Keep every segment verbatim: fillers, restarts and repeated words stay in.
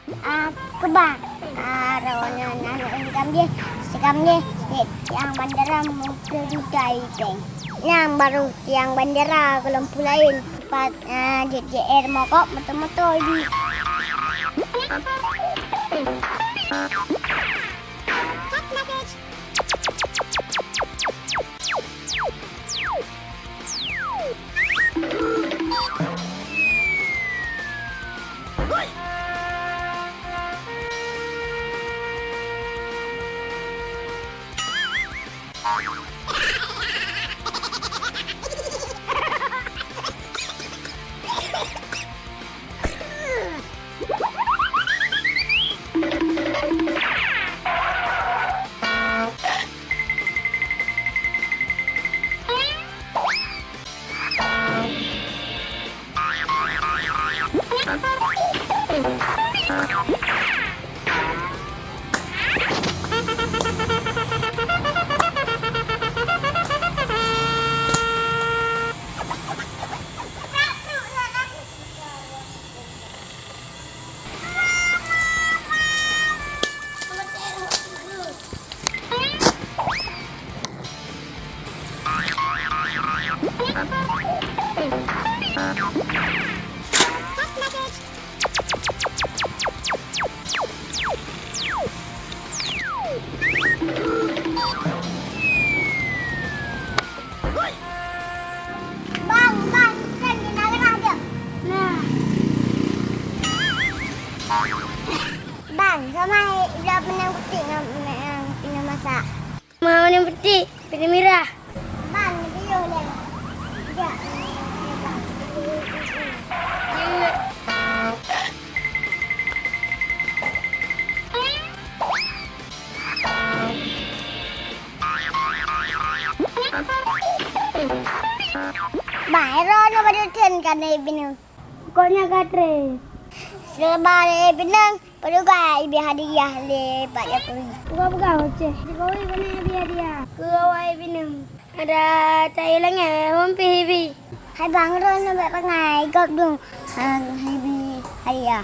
Ah, keubah. Ah, roh nyan aneuk sikam jih, sikam jih, tiang bandera meukeudai péng. Nyan baru tiang bandera keu lampu laén. Pat, ah, jeuet J R mogok moto-moto jih. Bang, bang, tren di dalam ada. Nah. Bang, sama udah pernah bukti nggak, nggak, nggak masak? Mau ni putih, putih merah. Bang, ni piôh deh. Sekejap. Bang, ero nyoe bak Dutton ka na bineu. Pokoknya ka treb. Seuleubah lé bineu, peue ka ibi hadiah lé Pak Jokowi. Peugah-peugah Uceh. Jokowi keuneuk ibi hadiah. Keu awai bineu. Ada tai langét, hom pih ibi. Hai bang, ero nyoe bak pangai, gob dong. Ha, ibi hadiah.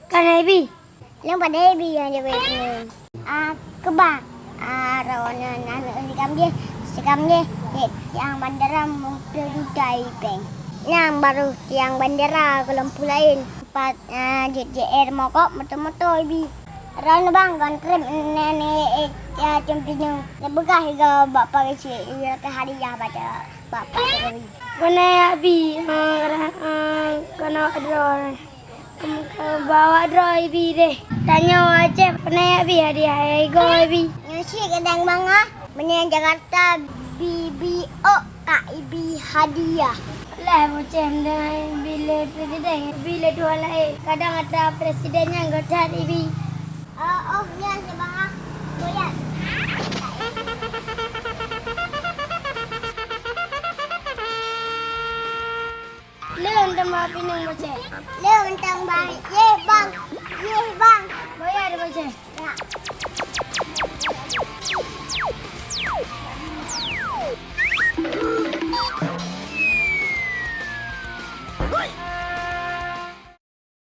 Ka na ibi. Nyang padahai ibi nyang jaweueb nyoe. Ah, keubah. Ah, roh nyan aneuk sikam jih, sikam jih, tiang bandera meukeudai péng. Nyan baru tiang bandera keu lampu laén. Pat, ah, jeuet J R mogok moto-moto ibi. Ero nyoe bang, kon treb nyan, eh, eh, ya, cempinyong. Teupeugah iga bak Pak Geuchik, iya keu hadiah bak, bak Pak Jokowi. Keuneuk ibi, ah, keuneuk, ah, keuneuk droe. Bak awak droe ibi deh. Tanyoe Aceh peureunah ibi hadiah, igoe ibi. Nyoe cit kadang bang ah, meunyoe Jakarta B B O ka ibi hadiah. Lah Aceh meunan ibi lé presiden, ibi lé tuha laén. Kadang atra presiden nyan geuh that ibi. Oh, oh, nyan cit bang ah. Goyang. Leueng teuma pineung Aceh. Leueng teuma, yeh bang, yeh bang. Boya di Aceh. Ya.